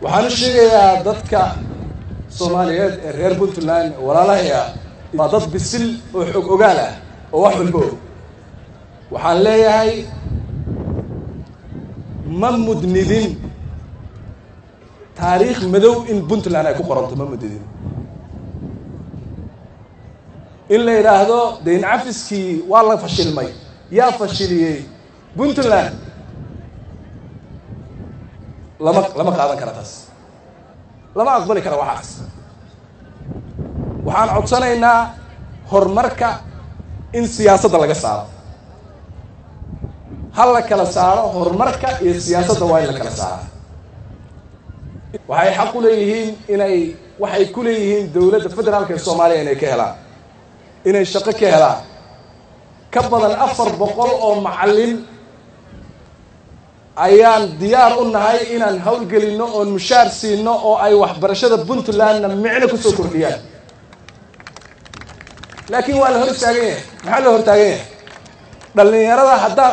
Waxaan u sheegayaa dadka Soomaaliyeed ee reer Puntland, walaalahaya, waa dad bisil oo xog ogaal ah oo wax walba og. Waxaan leeyahay, ma mudnidin taariikh madow in Puntland ay ku qoranto. Ma mudnidin in la yidhaahdo dayn cafiskii waa la fashilmay. Yaa fashiliyey Puntland? Lama qaadan kara taas, lama aqbali kara waxaas. Waxaan codsanaynaa horumarka in siyaasadda laga saaro. Ha la kala saaro horumarka iyo siyaasadda, waa in la kala saaro. Waxay xaq u leeyihiin inay, waxay ku leeyihiin dowladda federaalka ee Soomaaliya inay ka helaan, inay shaqo ka helaan. Ka badan 400 oo macallin ayaan diyaar u nahay inaan hawlgelinno oon mushaar siino oo ay waxbarashada Puntlandna micno kusoo kordhiyaan, laakiin waa la hor istaagan yahay. Maxaa loo hor taagan yahay? Dhalinyarada haddaa,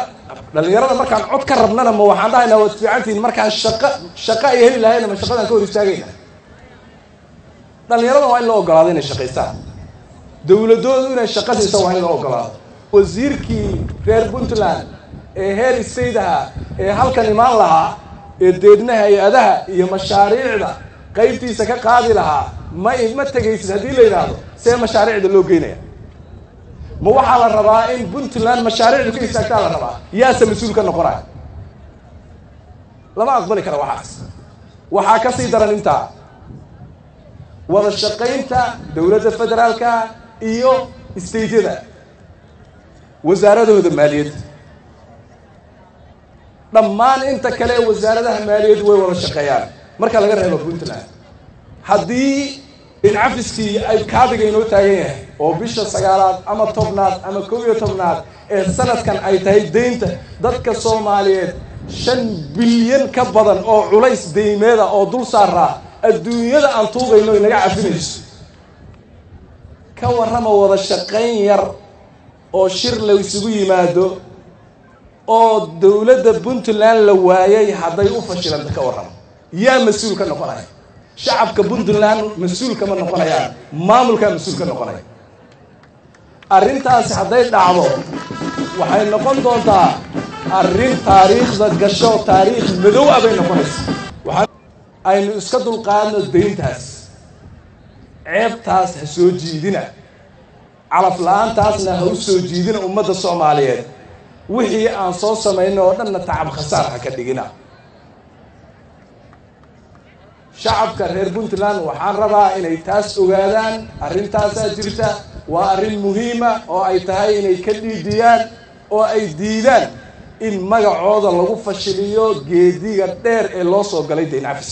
dhalinyarada markaan cod ka rabnana ma waxaan dhahaynaa waad fiicantihiin? Markaan shaqo ay heli lahayna ma shaqadaan ka hor istaagayna? Dhalinyarada waa in loo ogolaado inay shaqaystaan, dowladoodu inay shaqo siisa waa in loo ogolaado. Wasiirkii reer Puntland ee heer state ahaa ee halkan imaan lahaa ee deedna hay-adaha iyo mashaariicda qaybtiisa ka qaadi lahaa, ma tegaysid haddii la yidhaahdo, see mashaariicda loo geynaya? Ma waxaa la rabaa in Puntland mashaariicdu ka istaagtaa la rabaa? Yaase mas-uul ka noqonaya? Lama aqbali kara waxaas. Waxaa ka sii daran intaa wada shaqaynta dowladda federaalka iyo stateyada, wasaaradahooda maaliyadda. Dhammaan inta kale wasaaradaha maaliyaddu way wada shaqeeyaan marka laga reebo Puntland. Haddii incafiskii ay kaabiga inoo taagan yahay oo bisha 9aad ama 10aad ama 11aad ee sanadkan ay tahay deynta dadka Soomaaliyeed 5 bilyan ka badan oo culays deymeeda oo dul saaraa, adduunyada aan tuugayno inaga cafinayso, ka warrama wada shaqayn yar oo shir la isugu yimaado oo dowladda Puntland la waayay hadday u fashilanta, ka warrama, yaa mas-uul ka noqonaya? Shacabka Puntland mas-uul kama noqonayaan, maamulkaa mas-uul ka noqonaya. Arrintaasi hadday dhacdo waxay noqon doontaa arrin taariikhda gasho, taariikh madow ah bay noqonaysa. Waxaa aynu iska dulqaadno deyntaas, ceebtaas ha soo jiidina, calaf la-aantaasna ha u soo jiidina ummadda Soomaaliyeed. Wixii aan soo samayno oo dhanna tacab khasaar ha ka dhigina. Shacabka reer Puntland waxaan rabaa inay taas ogaadaan. Arrintaasaa jirta, waa arrin muhiima oo ay tahay inay ka dhiidiyaan oo ay diidaan in magacooda lagu fashiliyo geediga dheer ee loo soo galay dayn cafis.